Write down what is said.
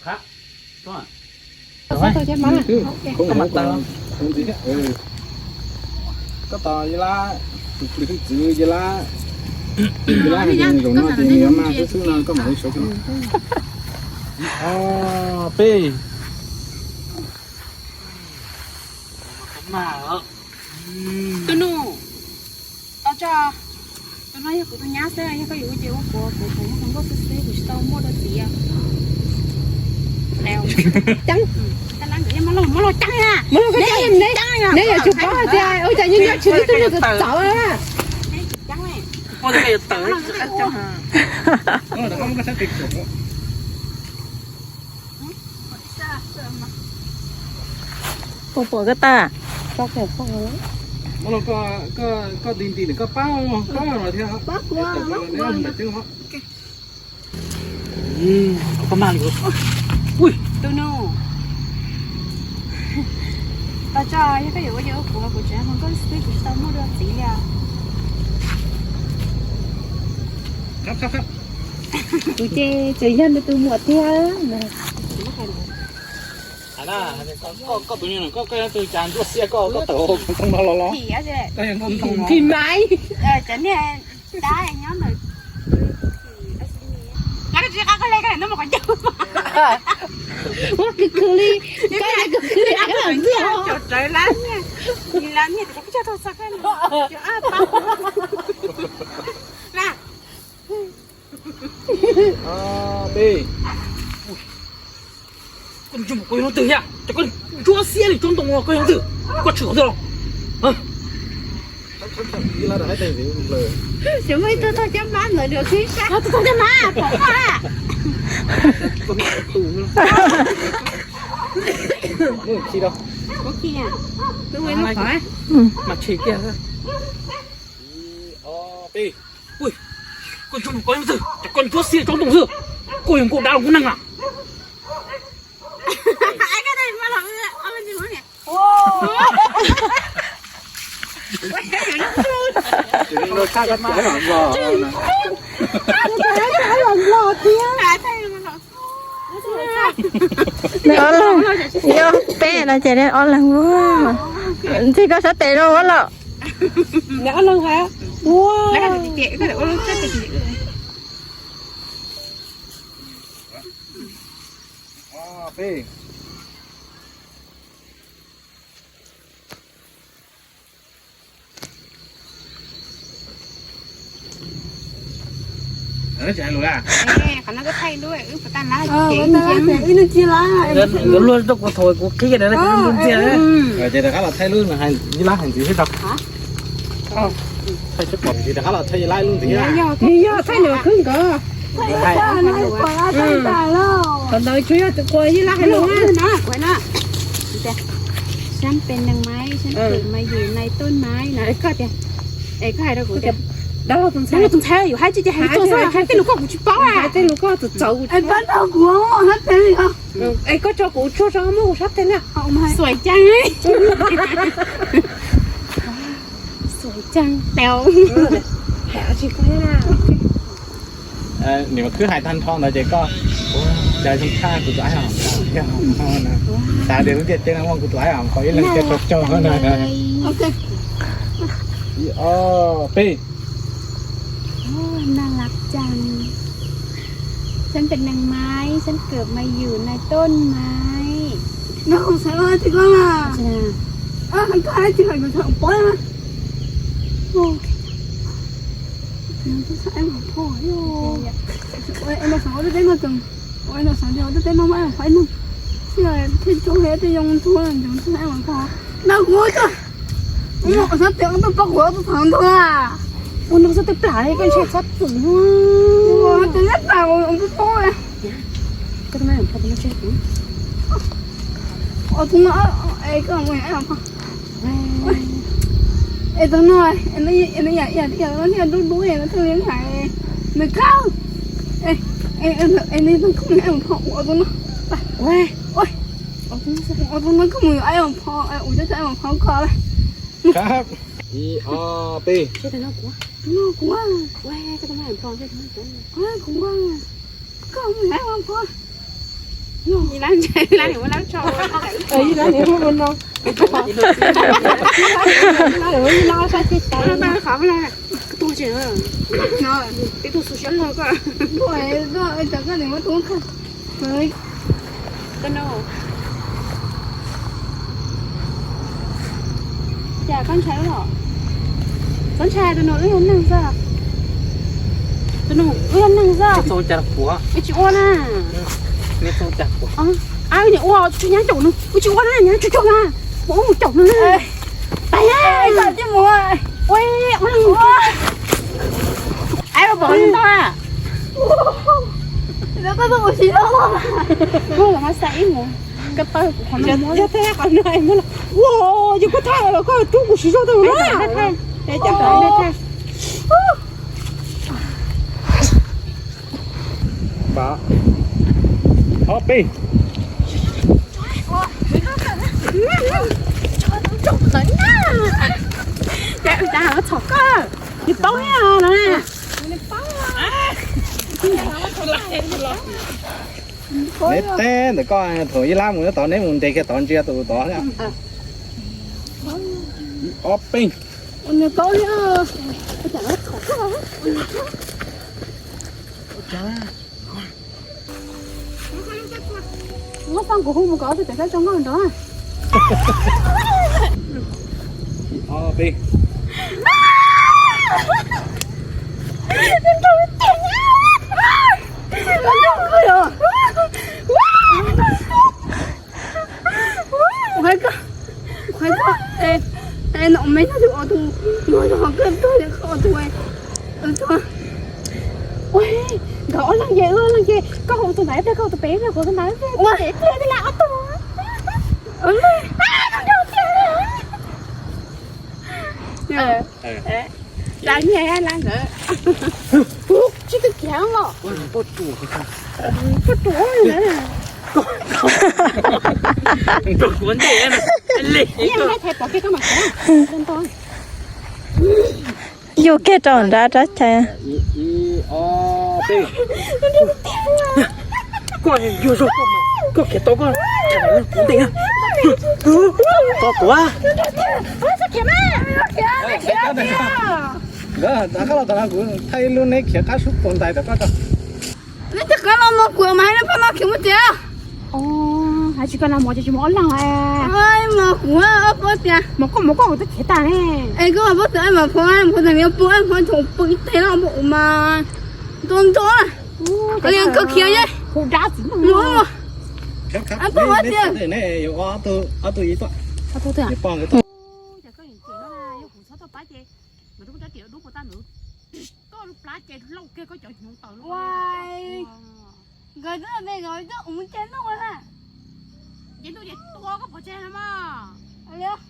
Koj tos Yelab, tus plis hwj txwv Yelab, Yelab hais tias nws zaum no ces nws yuav mag koj xwb no koj mam li sawv kiag no. Peb. Tus nus, tau tso, tus no yog kuv tus nyab xwb, yog koj yuav ua ces ua, kuv kuv hluas nkauj xwb xwb, kuv tsis tau muaj dua txiv. Ceeb, muab los ceeb na, neb yuav tsum paub tias ua cas nyob nyob tsis tau tus nus txawv txawv. Puas pom koj tag? Koj di nti nws koj pab, pab no thiab. Koj mag li. Tus nus, tau tso, yog koj yuav ua ces ua, kuv kuv tseem hluas nkauj xwb, kuv tsis tau muaj dua txiv li. Kuv ces tseem yog nws tus muam tiag. Koj tus, koj koj tus cas ntsuab xiab koj, koj tawm hauv ntoo no los los. Phim Maiv. Ua kws khwv li, koj ua kws khwv li. Koj ntsuab mus koj yog leej twg thiab? Ces koj ntsuab xiab li tsob ntoo no koj yog leej twg? Koj tshwm qhov twg los? Tsis muaj ib tug thauj cab mab ntawd nws khib sab. Tug thauj cab mab pom koj a. Muab khi rau. Muab khi a. Mas tshis kiag. Ib, ob, peb. Ui, koj ntsuab mus koj yog leej twg? Ces koj ntsuab xiab tsob ntoo xwb. Koj yog nkauj dab los nkauj neeg na? Nws ob leeg, yog peb no ces nws ob leeg ua. Ntxig koj sab tes no ua los. Luag rau kuv thaum kuv qhib ntxiag. Ces rov qab los thaij lub, ib lab hais ntxiv xwb tau. Thaij tsis pom ces rov qab los thaij ib lab lub ntxiv. Yog thaij nws khwb nkawd. Qhov ntawd tsuas yog tus quas ib lab hais lus na. ฉันเป็นนางไม้ ฉันเกิดมาอยู่ในต้นไม้ na. Koj tias, es koj hais rau kuv tias, dab laug tus ntxhais, dab laug tus ntxhais yus hais tsis ces hais tuaj xwb, hais tej lus koj kuv tsis paub a. Hais tej lus koj txawv txawv kuv tsis paub. Pab tau kuv hais tes li os. Es koj tso kuv tsuag tso muab kuv sab tes na. Xuaim ceeb, xuaim ceeb tau. Nws mas khwb hais tag nrho ntawd ces koj, cas zoo tshaj kuv tus aib hom thiab hom no na. Tas tias lub ntiaj teb no muaj kuv tus aib hom qhov ib leeg thiab tso tso na. Ib ob peb. น่ารักจัง ฉันเป็นนางไม้ ฉันเกิดมาอยู่ในต้นไม้ Nag hais tsis koj na. Koj hais tsis hais kuv txhob pom na. Ua no xav ua tej teb no tseem, ua no xav nrog ua tej teb no mas ua no xwb, tej tsob tej zoo ntxuag ntxuag xwb mas koj. Nag kuv tso, ua no xav tias ua tuaj pab kuv ua tuaj txog ntxuag. Ua no xav tias plam li koj ntshe txhob txwm. Ua tias nyob tas ua tuaj pab. Koj tus me pho tus no tsis kuv. Ua tus no, es koj mus es pho. Es tus no, es no yam ib yam no thiaj dub dub no thiaj li hais nws kab. Es nws tus koj mus es pho ua tus no. Ua tus no koj mus es pho, ua cov cov es pho koj. Ib ob peb. Tus no kuv. Kuv, kuv, koj mus es pho. Ib lab ntshai, ib lab niam muab lab tso. Ib lab niam muab no. Ib lab niam muab ib lab saib tsis tas. Qhov no, no, tib tug xu siab log koj. Cov koj niam muab tub koj. Tus no. Cas koj ntshai los? Koj ntshai tus no wb yog neeg xwb. Tus no wb yog neeg xwb. Wb tsis ua na. Ab, niam ua tsis nyab caum no, wb tsis ua na, nyab tsis caum na. Mus ua mus caum no na. Tais, ua ua. Ai, ua pom ntau a. Koj tau ua si los. Koj tau qhov no, yog thaj qhov no, ua, yog koj thaj los koj rub kuv siv zog tau na. Ob peb. Txhom koj, nws paub thiab no. Neb teb ntawm koj thaum ib lab mus nyob tod neb mus nres kiag tod ntsia tus tod. Ob peb. Muab faj kuv hu mus kom ob tug pem koj tso nkauj nrog. Ob peb. Nkawd ob leeg ces, wb ob leeg ces, koj hu tus ntawd, koj hu tus pem, koj hu tus ntawd, ua tiag tiag li ob tug. Lawv nyiag lawv nkawd. Tsis twg kiag los. Nyiag neb thaiv pom kiag koj mam kiag. Yuj kiag rau nrad rab chais. Koj khiav tau koj, kuv ntes. Koj kuv. Nkawd, koj los tom no kuv thaij ib lub neb khiav qab sub puag ntais tom koj tso. Neb tsis qab los mos kuv mas neb pab no khiav mus tiag. Hais tsis koj na mos ces tsis mus ob leeg. Mos kuv ob pab tiag. Mos koj mos koj kuv twb khiav tag ne. Es koj mas pab tiag mas pab pab tag neb pab pab thaum pw ib teg no mas ntoo ntoo. Koj khiav ye. Hu dab txiv mus. Ob pab tiag. Ob tug ib tuaj. Ces koj yeej cem no na, yog kuv txhob tau pab ces nkawd twb muab rab riam dub puas tag nws, koj lub plab ces lauj kiag koj cov hnyuv tawm lub. Nkawd twb me nkawd twb mus nce ntuj na. Nce ntuj ces tua koj pov tseg no mas.